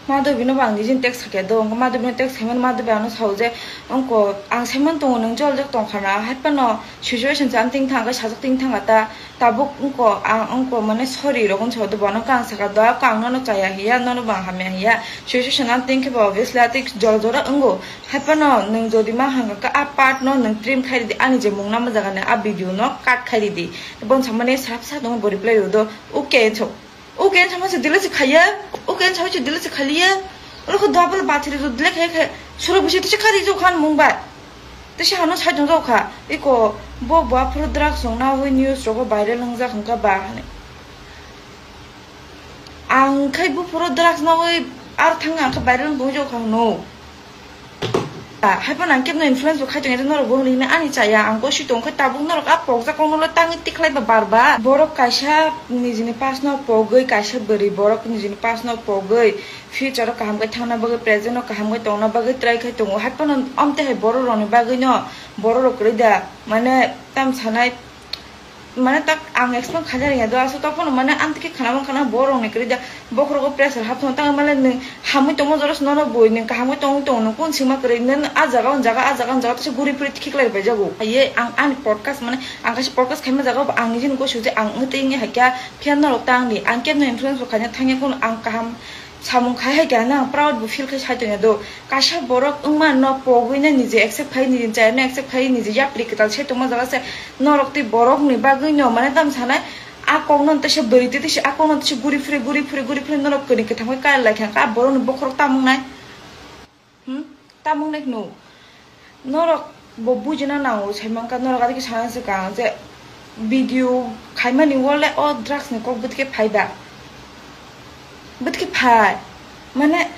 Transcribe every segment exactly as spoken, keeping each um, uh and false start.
Madhabi no bo ang nijini text khaikha do, wngkha Madhabi no text khaimani Madhabi ano sao je, wngkha ang saiman tongo nwng joljak tongkha na, hai phano situation se ang ting thang khe sajak ting thang ta, tabuk wngkha ang wngkha mane sorry rok wngsa do, bono khe ang sakha do, ang nono chaya hiya, nono bo ang hamya hiya, situation ang ting khe bo obviously atwi jora jora wngo, hai phano nwng jodi ma hangkha khe a part no nwng trim khai ridi, ani je mung nama jaga ni a video no cut khai ridi, bono samani srap sa tongo bo reply rw do, okay so. Uken sama se dile se khaiya, uken sama se dile se khaliya. Oro ko double battery jo dile khai khai. Suro bisi tise khari jo khan mung bai. Tise hano sai tong jo kha. Iko bo bo aphuru drugs song na wi news rogo viral nang jak hangka ba hani. Ang khai bo phuru drugs na wi ar thang ang kha viral nang jo kha no. Hai phano ang kebno influence bo khai tong ya, norok bo hwnwi hwnwi ani chaya, ang gosi tong khe tabuk norok a pokjak kokno le tangwi tikhlai ba bar bar. Borok kaisa nijini pass no pogwi, kaisa bwrwi borok nijini pass no pogwi, future o kaham khe thangna bagwi, present o kaham khe tongna bagwi try khai tongo. Hai phano omte hai borok rokni bagwi no borok rok kwrwi da, mane tam sanai. Mane tak ang explain khaina rwngya do, aswk tokphano mane amtwkhe khana mankha na borokni kwrwi da, bokhorogo pressure hapthang tangwi mane nwng hamwi tongma jora se nono bui nwng kahamwi tongwi tongo, nwng kun sima kwrwi nwng a jaga o jaga, a jaga o jaga tase guri phuri khiklai rwpaijago. Ye ang ani podcast mane ang kaisa podcast khaima jaga o ang nijini gosio je ang wngwi tei wngwi haikha phiya norok tangdi, ang kebno influence bo khaina thangya, kun ang kaham samung khai hai khe ano ang proud bo feel khai sai tongya do. Kaisa borok wngma no pogwi no niji accept khai, niji chaya no accept khai, niji yapri kwtal se tongma jaga se norok tei borok ni bagwi no mane tam sanai a kok no tese bwrwi tei tese a kok no tese guri phuri guri phuri guri phuri norok kwrwi kwthang khai kar lai kha, a borok ni bokhorok tamung nai. Hmm? Tamung nai no. Norok bo bujina nango, sai mankha norok adike sana se kang je video khaimani wale o drugs ni kok bwtike phai da. Bwtike phai. Mane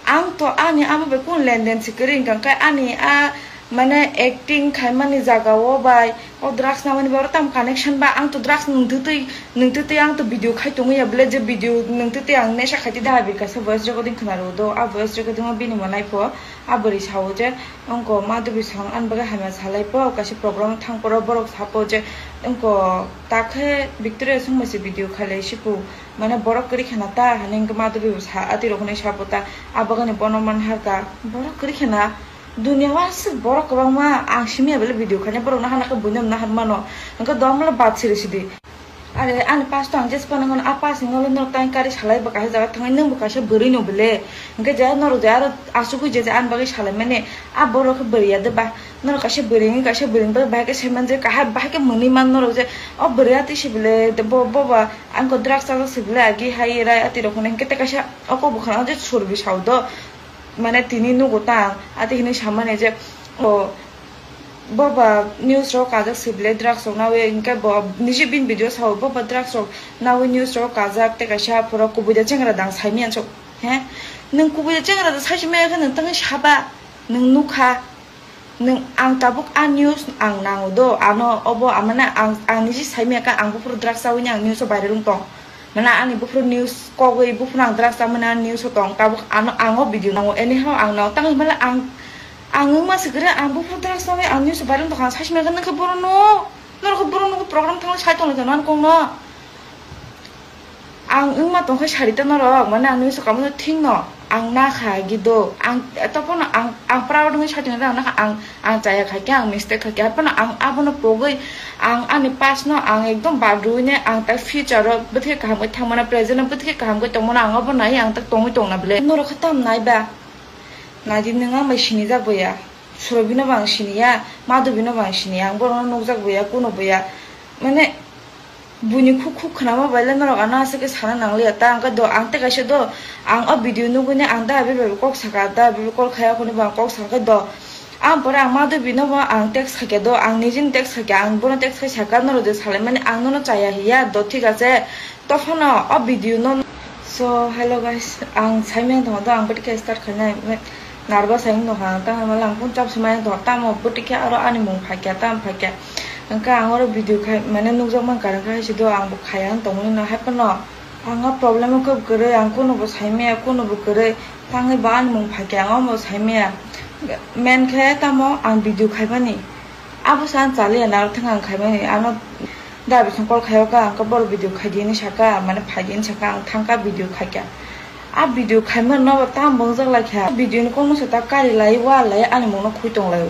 ang to ani amo bai kun lenden se kwrwi wngkha, khe ani a mane acting khaimani jaga o bai o drugs namani bai oro tam connection ba, ang to drugs nung twtwi nung twtwi ang to video khai tongwi ya bwle, je video nung twtwi ang nesa khai twi da, abi kaisa voice recording khna rw do, a voice recording o bini mo nai pho. A bwrwi sao je, wngkha Madhabi song ani bagwi hamya salai pho, kaisa program thang phuru borok sapo je, wngkha takhe Victoria songbai se video khailai sipu, mane borok kwrwi khana ta, hwnwi wngkha Madhabi bo sa, atwi rok hwnwi sapo ta, a bagwi bono man harkha, borok kwrwi khana, dunia o aswk borok kwbangma, ang simi ya bele video khaina, borok no hana khe buino naharmano, wngkha dom le bad siri sidi. Are ani pass to ang jesa phano hwnwi, a pass ni ulo norok tang kari salai bo kaisa jaga thangwi, nwng bo kaisa bwrwi no bele. Hwnkhe je norok je aro asugwi je je ani bagwi salai mani, a borok khe bwrwi ya de ba? Norok kaisa bwrwi wngwi kaisa bwrwi ni bagwi bahai khe sai man je, kaham bahai khe mwnwi man norok je, o bwrwi atwi se bele, bo, bo ba ang khe drugs chajak se bele, agi hai rai atwi rok hwnwi. Hwnkhe tei kaisa o kok bo khna je surbi sao do. Mane tini nugo ta ang, ati hinwi samani je, o, bo ba news rok kajak sibile drugs rok nawi, hwnkhe bo niji bini video sao, bo ba drugs rok nawi news rok kajak, tei kaisa pura kubui da chengra dang saimanya sok, he? Nwng kubui da chengra da saisi maya khe nwng tangwi saba, nwng nukha, nwng, ang tabuk a news ang nango do, ano obo amana ang, ang niji saimaya khe ang buphuru drugs chawi ni ang news o viral wng tong. Mane ani buphuru news kogwi, buphuru ang drugs chamani ani news o tong, tabuk ano, ang o video nango, anyhow ang nango, tangwi male ang, ang wngma se kwrwi, ang buphuru drugs chamwi ang news o viral tongkha, ang saisi maya khe nokhe borok no, norok khe borok no program thangwi sai tonglaikha nang kok no. Ang wngma tongkhe sari ta norok, mane ang news o kamo thik no, ang nakha gido, ang tophano ang, ang proud wngwi sai tongkha, ang nakha, ang Ang chaya khaikhe, ang mistake khaikhe, haphano ang abono pogwi, ang ani past no ang ekdom badrwinai, ang ta future o bwthai kaham khe thangmano, present o bwthai kaham khe tongmano, ang abo nai ang ta tongwi tongna bwle. Norok khe tam nai ba? Naidi, nwng ang bai sinijak boya, Surabhi no bo ang siniya, Madhabi no bo ang siniya, ang borok no nukjak boya, kuno boya, mane, Buini khuk khuk khwnama bai le norok ano aswk khe sana nangliya ta, hwnkhe do ang tei kaisa do, ang o video nugwi nai ang da bebe kok saka, da bebe call khaya hwnwi bo ang kok sakha do. Ang pore ang Madhabi no bo ang text khaikha do, ang nijini text khaikha, ang bono text khai saka norok je salaimani ang nono chaya hiya do, thik ache, tophano o video no. So hello guys, ang saimaya tongo do, ang bwtwi khe start khainai. Nervous hai wngtongkha ang, tamo mala ang phone charge se maya tongkha, tamo bwtwi khe aro ani mung phaikha, tamo phaikha. Hwnkhe ang oro video khai, mane nukjak mankha, hwnkhe hai se do ang bo khaya wng tongmani no, hai phano ang o problem o khe bo kwrwi, ang kuno bo saimaya, kuno bo kwrwi, tangwi bo ani mung phaikha, ang omo saimaya. Main khe tamo ang video khaimani, abo se ang chaliya, narwk thang ang khaimani, ano da bising call khaio kha, ang khe boro video khaidi hinwi saka, mane phaidi hinwi saka, ang thangkha video khaikha. A video khaima no bo tam bongjak lai kha. Video ni kokno se ta kari lai, wa lai, ani mungno khui tong lai.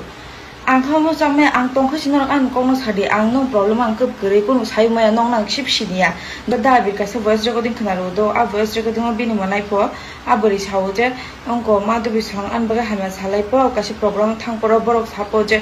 Ang kha mo chamai, ang tong kha sino ani kokno sadi, ang no problem ang kep kwrwi, kunu sai maya, nong nang sip siniya. Da da bir kaisa voice recording khna ro do, a voice recording o bini manai pho, a bwrwi sao je, ongko ma dubi song an baga hamya salai pho, kaisa program thang poro borok sapo je,